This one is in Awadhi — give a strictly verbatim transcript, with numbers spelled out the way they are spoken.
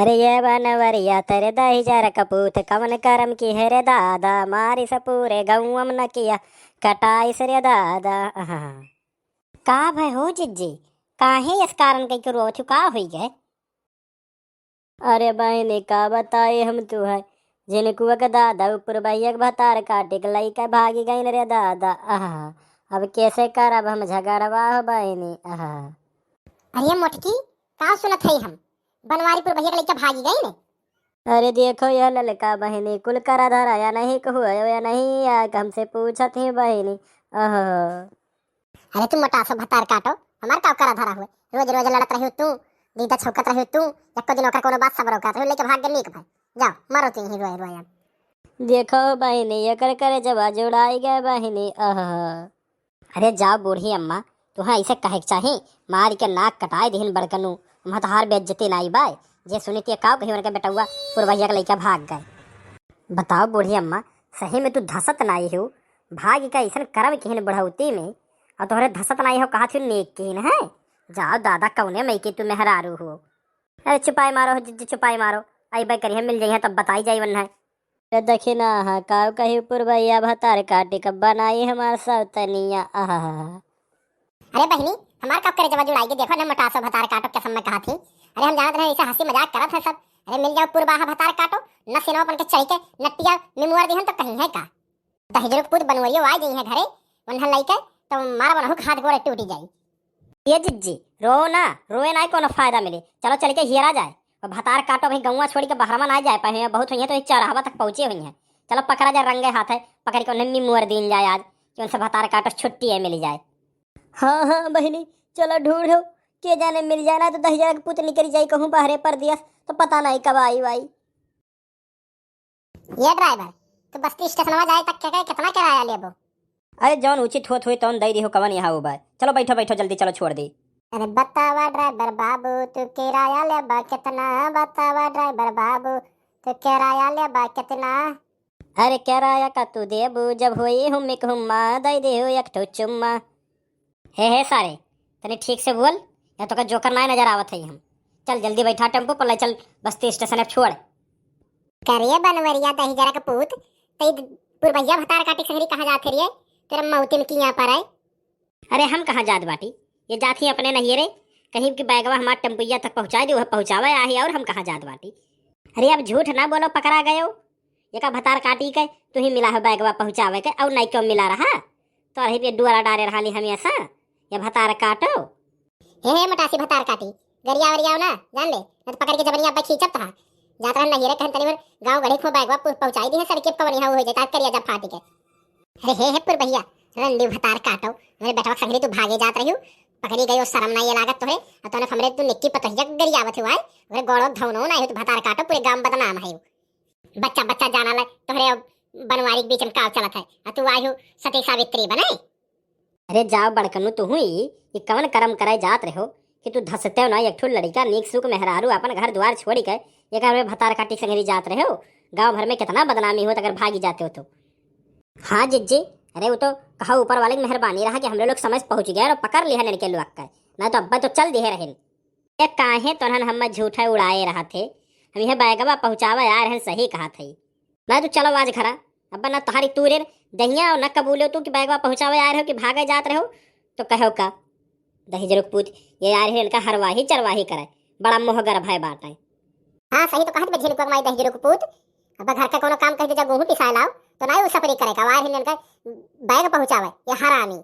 अरे ये बनवरिया तेरे दहिजर कपूत, कवन करम किहे रे दादा, मारिस पूरे गौवम नकिया, कटाइस रे दादा। आहा। का भय हो जिज्जी, काहे यस कारण कइके रोवत हू, का होई गए? अरे बहिनी, का बताई हम तुहै, झिनकुआ के दादा उ पुरबहिया के भतार काटि के लइके भागि गइन रे दादा। आहा, अब कैसे करब हम झगड़वा हो बहिनी। आहा। अरे मोटकी, का सुनत हई हम, बनवारी पुरबहिया के लइके भागि गइन? अरे देखो यह ललका बहिनी, कुल करा धरा या नहीं कहू या नहीं, या हमसे पूछत ही बहिनी। आहा। अरे तू मोटासो भतार काटो, हमार का करा धरा हुए? रोज रोज लड़त रही तू, दीदा छौकत रही तू, एको दिन ओकर कोनो बात सबरो करत रही, लइके भाग गए नीक भाई। जाओ, मरो तू यहीं रोए रोए अब। देखो बहिनी, एकर करेजवा जुड़ाई गए बहिनी। आहा। अरे जाओ बूढ़ी अम्मा, तुहाँ ऐसे कहे के चाही, मारि के नाक कटाई दिहिन बड़कनू, महतहार बेइज्जती नाई बाय, जे सुनित ये काव कही उनके बेटउआ पुरबहिया के लइके भाग गए। बताओ बूढ़ी अम्मा, सही में तू धसत नाई हो, भाग के ऐसन करम किहिन बुढ़ौती में, और तोहरे धसत नाई हो, कहा थी नेक किहिन है। जाओ दादा, कौने मई के तू मेहरारू हो। अरे चुपाई मारो हो जिज्जी, चुपाई मारो, अइबे करिहे, मिल जइहे तब बताई जाई वन्ना। अरे देखी ना, हाँ, काव कही पुरबहिया भतार काटि के बनाई हमार सौतनिया। आहा। अरे बहिनी, हमार कब करेजवा जुड़ाई के, देखो ना मोटासो भतार काटो कसम में कहा थी। अरे हम जानत रहे ऐसे हंसी मजाक करत है सब। अरे मिल जाओ पुरबाहा भतार काटो, न सिनवा अपन के चढ़ के नटिया मिमुअर दिहन तो कहीं है का? दहिजरू के पूत बनवरियो आ जइहे घरे, वन्हन लइके तो मार बनहु के हाथ गोड़ टूटी जाई। ये जिज्जी, रो ना, रोए ना कोनो फायदा मिले। चलो चल के हियरा जाए। और भतार काटो भाई, गौवा छोड़ी के बहरवा ना जाए पाए, बहुत हुई है तो ये चौराहवा तक पहुँचे हुई है। चलो पकड़ा जाए रंगे हाथ है, पकड़ के उन्हें मिमुअर दीन जाए आज, कि उनसे भतार काटो छुट्टी है मिली जाए। हाँ हाँ बहिनी, चलो ढूंढो, के जाने मिल जाए ना तो दहिजरा के पूत निकल जाए कहूँ बाहरे परदेस, तो पता नहीं कब आई वाई। ये ड्राइवर, तू बस्ती स्टेशनवा जाए तक के, के कितना किराया लेबो? अरे जौन उचित होत होई तौन दई दिहो, कवन यहाँ उबा है। चलो बैठो बैठो जल्दी, चलो छोड़ दी। अरे बतावा ड्राइवर बाबू तू किराया लेबा कितना, बतावा ड्राइवर बाबू तू किराया लेबा कितना? अरे किराया का तू देबू, जब होई हुमिक हुम्मा, दई दिहो एक ठो चुम्मा। हे, हे सारे, तनी ठीक से बोल, या तोका जोकर नाय नजर आवत हई हम। चल जल्दी बैठा टेम्पो पर, ले चल बस्ती स्टेशन अब छोड़। करे बनवरिया दहिजरा के पूत, तई पुरबहिया भतार काटी संगरी कहाँ जात हरिये? तेरा मौतिन किया पर है। अरे हम कहाँ जात बाटी, ये जात ही अपने नहियरे, कहीं कि बैगवा हमार टेम्पुइया तक पहुँचाए दे, वह पहुँचावे आही, और हम कहाँ जात बाटी। अरे अब झूठ ना बोलो, पकड़ा गयो। एका भतार काटी के तू ही मिला हो बैगवा पहुँचावे के, और नहीं क्यों मिला रहा? तोर ही पे डुअरा डारे रहा ली हम ऐसा, ये भतार काटो। हे, हे, मोटासी भतार काटी, गरिया वरियाओ ना, जान ले, नहीं तो पकड़ के जबनिया अब्बा खींचब तहा। जात रहन नहियरे कहन तनी मोर गाँव गढ़ी खो बैगवा पु-, पहुँचाई दी है, सड़के पर कवनी हो जाता करिया जब फाटी के। अरे हे, हे, पुरबहिया, रंडी भतार काटो, मेरे बेटवा संगरी तू भागे जात रही हो, पकड़ी गयो, शर्म ना ये लागत तोहरे, और तोने हमरे तू निक्की पतोहिया के गरियावत हो आए, मेरे गोड़ो धौनो ना हो, तू भतार काटो, पूरे गाँव बदनाम है। बच्चा, बच्चा जाना ले, तोहरे बनवारी के बीच में काव चलत है, आ तू आयु सती सावित्री बने। अरे जाओ बड़कनू, तू हुई ये कवन करम करे जात रहो कि तू धसते ना एक ठो लड़का नीक सुख मेहरारू अपन घर द्वार छोड़ी के एक हमरे भतार काटी संगरी जात रहो। गाँव भर में कितना बदनामी होत अगर भागी जाते हो तो। हाँ जिज्जी, अरे वो तो कहा ऊपर वाले की मेहरबानी रहा कि हमरे लोग समय से पहुँच गए और पकड़ लिया इनके लोग के, ना तो अब्बा तो चल दिए रहन। ए काहे तोहन हम झूठे उड़ाए रहा थे, हम यह बैगवा पहुँचावे आ रहन, सही कहा थे। ना तू चलो आज घरा, अब ना तोहारी तूरे दहिया और न कबूलो तू कि बैगवा पहुँचावे आ रहे हो कि भागे जात रहे हो, तो कहो का दहिजरू के पूत, ये आ रहे इनका हरवाही चरवाही करे, बड़ा मोहगर भय बाटे। हाँ सही तो कहत बे झिनकुआ के माई दहिजरू के पूत, अब घर का कोनो काम कह दे जा गेहूँ पिसाए लाओ, तो ना वो सपरी करे का, आ रहे इनका बैग पहुँचावे, ये हरामी।